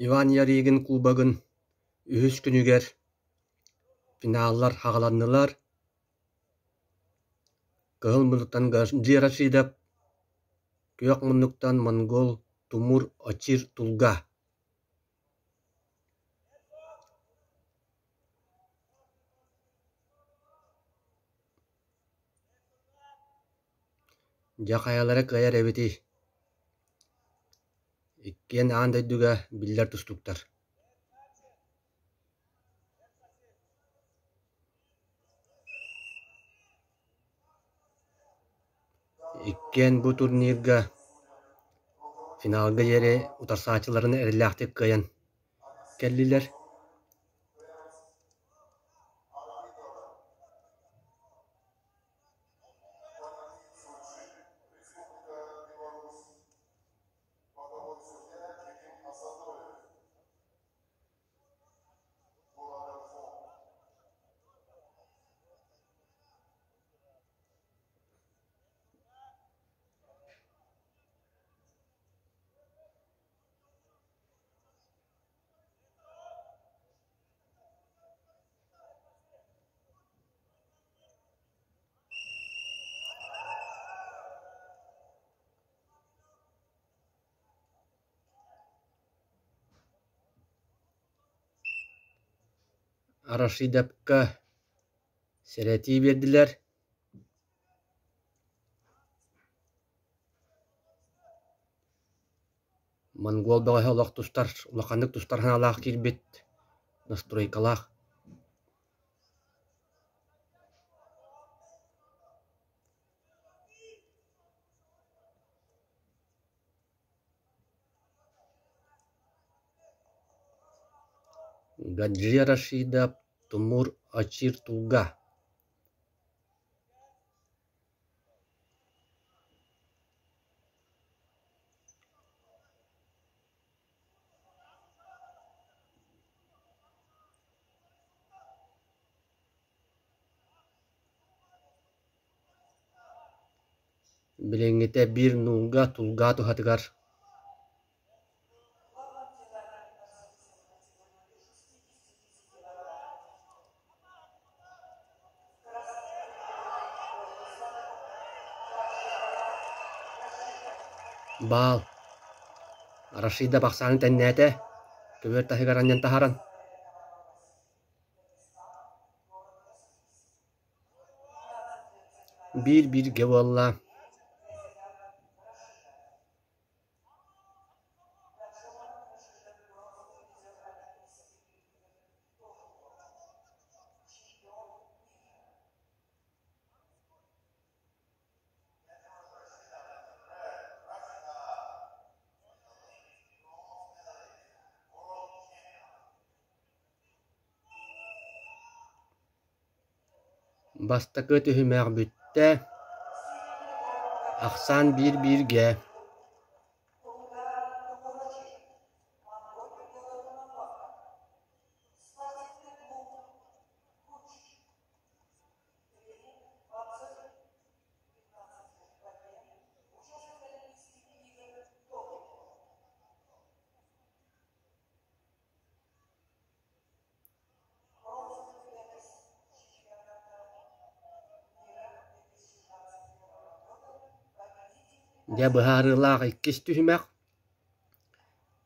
Иван Ярыгин Кубогын үһүс күнүгэр финаллар хаҕаланнылар. Кыһыл муннуктан Гаджи Рашидов, күөх муннуктан монгол Тумур Очир Тулга. Дьэ хайалара кыайар эбитий? Иккиэн аан дойдуга биллэр тустууктар. Иккиэн бу турнирга финалга диэри утарсааччыларын эрэллээхтик кыайан кэллилэр. Рашидовка сэрэтии биэрдилэр. Монгол бөҕөһө олох тустар, улаханнык тустар санаалаах киирбит, настройкалаах. Гаджи Рашидов, Тумур Очир-Тулга. Билиҥҥитэ биир нуулга тулгаа туһатыгар Баал Рашида бахсааны тэннээтэ, көбүөр таһыгар анньан таһааран Биир-бииргэ буолла Бастакы түһүмэх бүттэ, ахсаан биир-бииргэ Дьэ быһаарыылаах иккис түһүмэх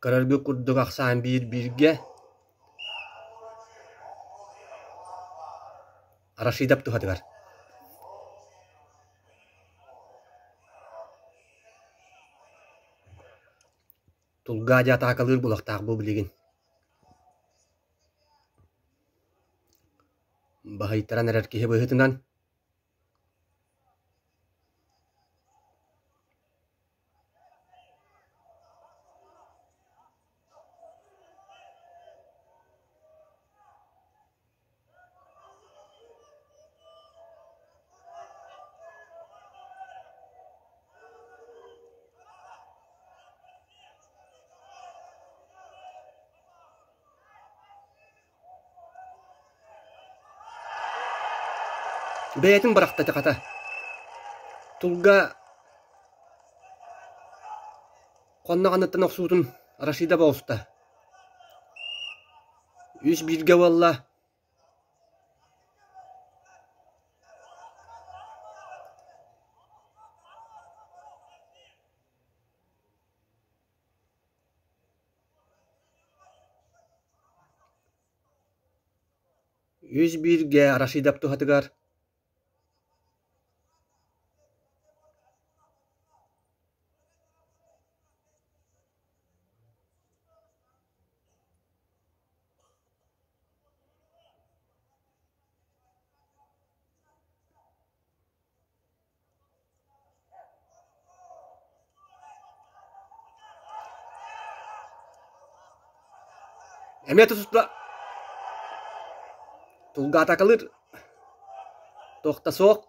Көрөргүт курдук ахсаан биир-бииргэ Рашидов туһатыгар Тулгаа дьэ атаакалыыр булахтаах бу билигин Баһыйтаран эрэр киһи быһыытынан Бэйэтин бырахта ити хата. Тулга хонно ханыттан охсуутун Рашида оҕуста. Үс бииргэ буолла. Үс бииргэ Рашидов туһатыгар Эмиэ тутуста Тулгаатакалыыр туох да суох.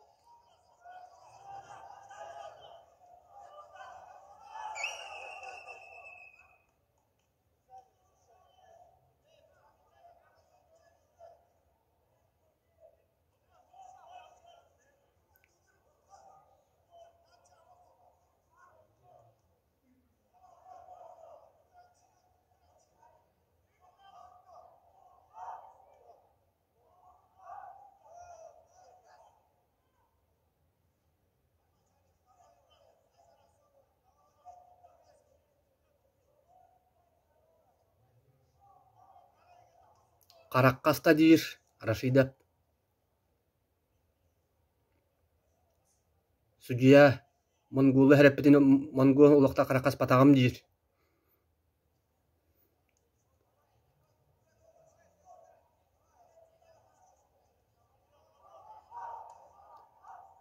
Харахха аста диир Рашидов. Судьуйа монголу эрэппитин монгол олохто харахха аспатаҕым диир.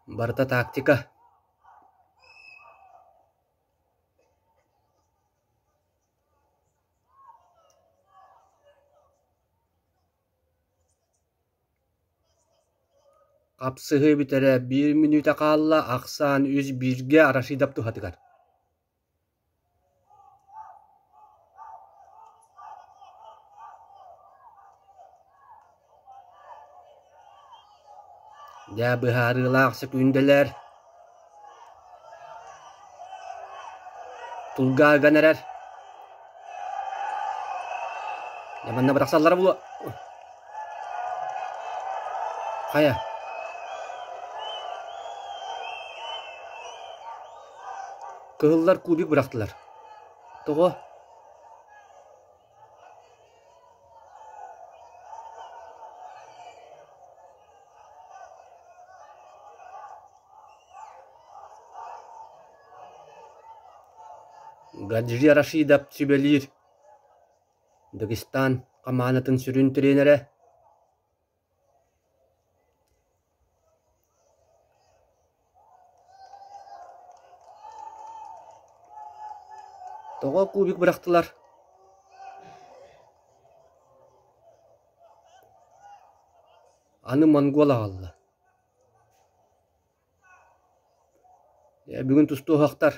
Барыта тактика. Хапсыһыы бүтэрэ биир мүнүүтэ хаалла, ахсаан үс бииргэ Рашидов туһатыгар. Дьэ, быһаарыылаах сөкүүндэлэр Тулгааган эрэр. Дьэ, манна бырахсаллара буолуо. Хайа? Кыһыллар кубик бырахтылар. Тоҕо? Гаджи Рашидов сүбэлиир Дагестан хамаанатын сүрүн тренерэ Тоҕо кубик бырахтылар? Аны монгол аҕалла. Бүгүн тустуоһахтар.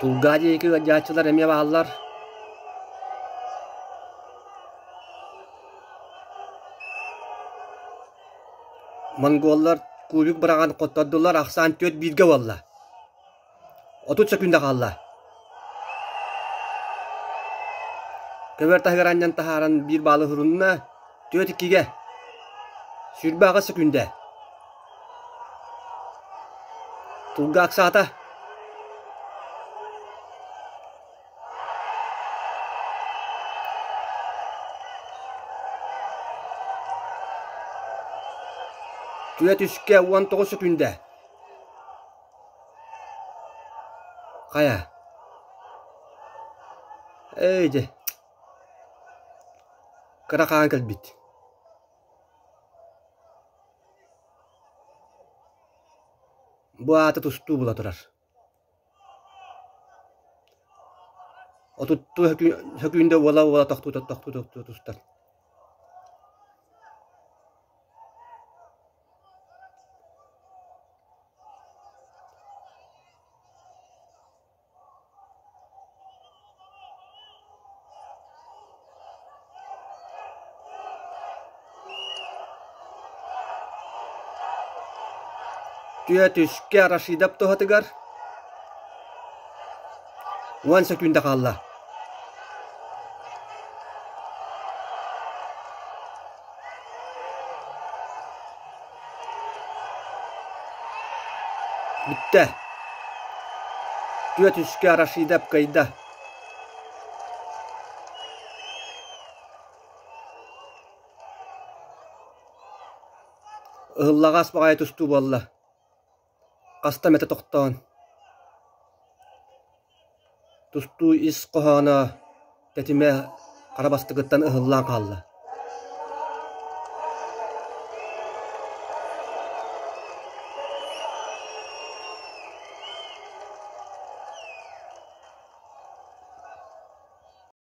Тулгаа диэки ыалдьааччылар эмиэ бааллар. Монголлар кубик быраҕан хоттордулар, ахсаан түөрт бииргэ буолла. 30 сөкүүндэ хаалла. Көбөр таһыгар анньан таһааран биир баалы сурунна. Түөрт иккигэ. 28 сөкүүндэ. Тулга аксаата. Түөрт үскэ 19 сөкүүндэ. Хайа? Эй дьэ. Кыра хаан кэлбит. Бу аата тустуу була турар. Отуттуу сөкүүндэ уола-уола тохтуу-тохтуу тустар. Түөтүскэ Рашидов туһатыгар 10 сөкүүндэ хаалла. Бүттэ. Түөтүскэ Рашидов кыайда. Ыһыллаҕас баҕайы тустуу буолла. Хаста эмэтэ тохтоон. Тустуу ис хоһооно тэтимэ хара бастакыттан ыһыллан хаалла.